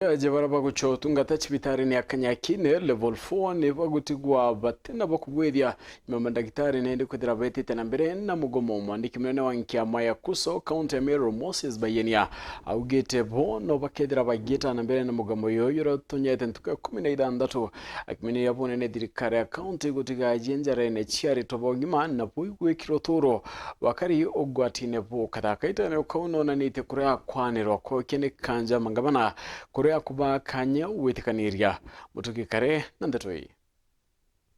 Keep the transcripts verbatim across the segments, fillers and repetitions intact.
Aja bara bagucwa utungata cibitarine ya Kanyakine Level four ni bagutigwa batina bwa kubwithia nyuma mandagitari na indi kwithira betite na mbere na mugomo. Mwandiki munene wa nkiama ya KUSO kaunti ya Meru, Moses Bayenia, augite bo no bakethira bagieta na mbere na mugomo uyu uria utunyete ntuku ya kumi na ithanthatu, akimeneria bunene thirikari ya kaunti gutiga ajie njarene cia aritwa ba ugima na bui gwikira uturo bakari ugwatine bu kathakaitene ukau nonanitie kuria kwanirwa kokia ni kanja mangabana kuria kubaa kanya gwitikaniria. Mutugi kare na ndeto ii.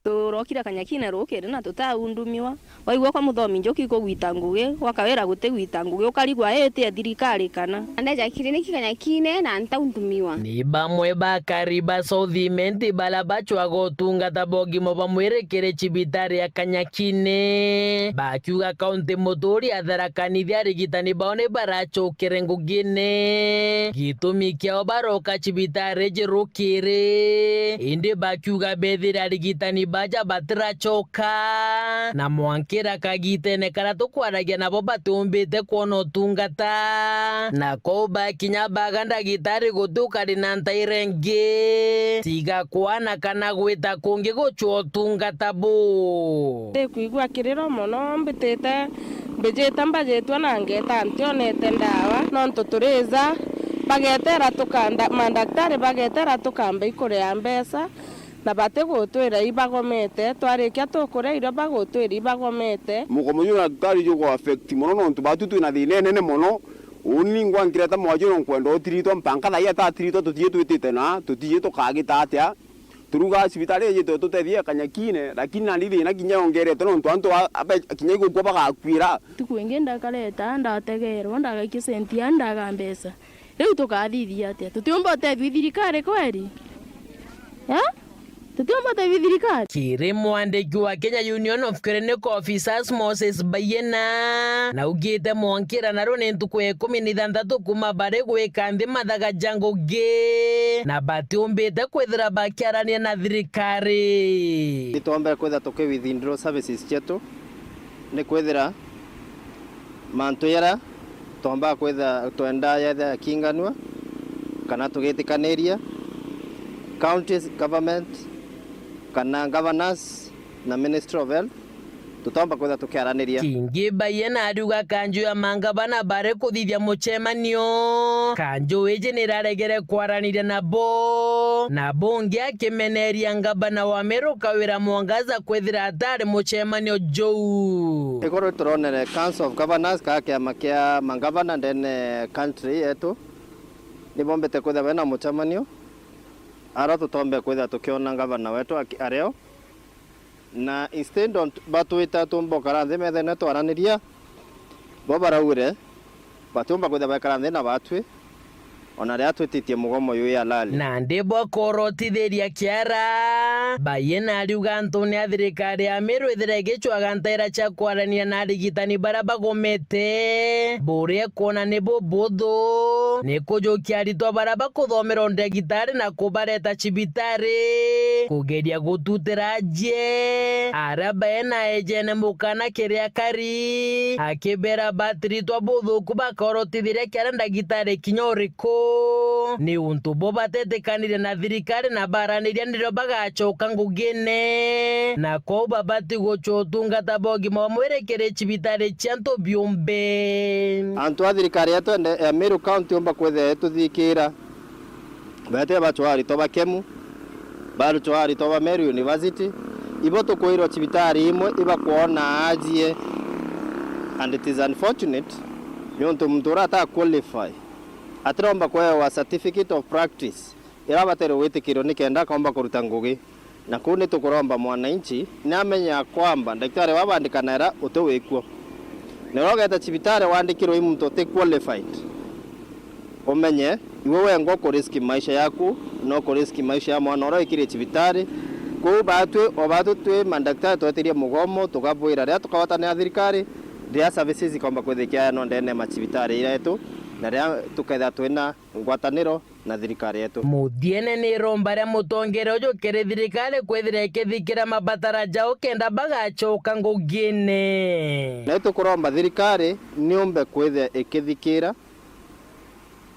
Turokire Kanyakine rukiri na tutaundumiwa. Waigua kwa muthomi njuki kugwita ngugi, gwa kawira gutigwita ngugi, ukarigwa ii ti ya thirikari kana. Ndeja kiriniki Kanyakine na ntaundumiwa. Ni bamwe ba akari ba South Imenti bara bacwaga utungata bwa ugima bwa mwiri kiri cibitari ya Kanyakine, bakiuga kaunti muturi ya Tharaka Nithi arigitani bao ni baracukire ngugine. Gitumi kiao baroka cibitari iji rukiri, indi bakiuga bethira arigitani baja batiracoka, na mwankira kagitene karia tukwaragia nabo batiumbite kwona utungata, na kou bakinya baga ndagitari guti ukari na ntaira ingi tiga kwana kana gwita kungi gucwa utungata bu. Ndikwigua kiriro mono, mbitite, mbijite mbajitwe na ngeta ntionete ndawa, nontu turiza bagetera tukanda, mandaktari bagetera tukamba ikuria mbeca, na batigutwira ibagomete, twarikia tukuria irio bagutwira ibagomete. Mugomo juu na daktari jugu affect mono, nontu batu twina thina inene mono. Uni ningwa nkireta mwaju no nkwenda utiritwa, mpanka thaai atatiritwa, tutiji twitite na tutiji tukagita atia. Turuga cibitari ijite tutethie Kanyakine, lakini nandi thina kinya yongerete, nontu antu a-, abe-, kinya igukua bagakwira. Tuku ingi ndakareta, ndategerwa, ndagaikia senti ya, ndaga mbeca. Riu tukathithia atia? Tutiumba utethua i thirikari kweri? Eh? Tutiumba utethua i thirikari? Kiri mwandiki wa Kenya Union of Clinical Officers, Moses Bayena, naugite mwankira naru ni ntuku ya ikumi na ithanthatu kuma bari gwika nthi mathaga ja ngugi, na batiumbite kwithira bakiarania na thirikari. Nitwombe kwithira tuki withdraw services cietu, ni kwithira mantu jaria twomba kwitha twenda yethe yakinganua, kana tugitikaniria, county government, kana governors na Ministry of Health, tutomba kwitha tukiaraniria. Kingi Bayena ariuga kanju ya mangavana bari kuthithia mucemanio, kanju iji niraregere kwaraniria nabo, na bungi akimeneria ngavana wa Meru Kawira Mwangaza kwithira atari mucemanio juu. Iguru turonere Council of Governors, kaa kiama kia mangavana ndene country yetu, nibombite kwithira bena mucemanio, ara tutombe kwithira tukiona ngavana wetu aki-, ario, na instead of batwita tumbokara nthi methene twaraniria, bo baraugire, batiumba kwithira baikara nthi na batwi, ona riria twititie mugomo juu ya lali. Nandi bwa korotithiria kiara, Bayena ariuga antune a thirikari ya Meru ithira igicwaga ntaira cia kwarania na arigitani baria bagomete, buria kwona ni bubuthu ni kujukia aritwa baria bakuthomera ndagitari na kubareta cibitari, kugeria gututira ajie aria Bayena ejene mukana kiri akari, akibera batiritwa buthuku bakorotithiria kiara ndagitari kinya uriku, ni untu bo batetikanire na thirikari na baraniria nirio bagacoka ngugine, na kwou babati gucwa utungata bwa ugima bwa mwiri kiri cibitari cia antu biumbe. Antu a thirikari yetu ende-, ya Meru County umba kwithira ituthikira, Beetire bacwaa aritwa ba KEMU, bacwaa aritwa ba Meru University, ibo tukwirwa cibitari imwe ibakwona ajie, and it is unfortunate, niuntu muntu uria ata qualify atiromba kwewa certificate of practice iria abatere gwitikirwa nikenda akomba kuruta ngugi. Na kuu ni tukuromba mwananchi ni amenye ya kwamba ndagitari wa bandikanaira uti wikuo. Na uria ugeeta cibitari wandikirwe i muntu uti qualified, umenye iwe wengwa ukuriski maisha yaku, na ukuriski maisha ya mwana uria wikirie cibitari. Kuu batwi, o batwi twi mandagitari twetirie mugomo, tukabwira riria tukagwatanira na thirikari, riria services ikomba kwithira ikiayanwa ndene ya macibitari jetu, na riria tukethira twina ngwataniro na thirikari yetu. Muthiene ni iromba ria mutongeria uju kiri thirikari kwithira ikithikira mabatara jao kenda bagacoka ngugine. Na itukuromba thirikari niumbe kwithira ikithikira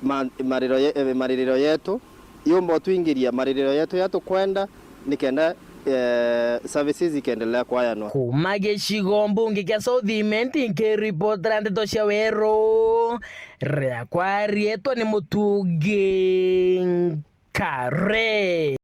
ma-, mariro ye-, eh, maririro yetu, yumba utwingiria maririro yetu ya tukwenda nikenda, eh, services ikendelea kwayanwa. Kuma gicigo mbunge kia South Imenti, nkiripotera ndeto cia Weru, riakwa rietwa ni Mutungi Nkare.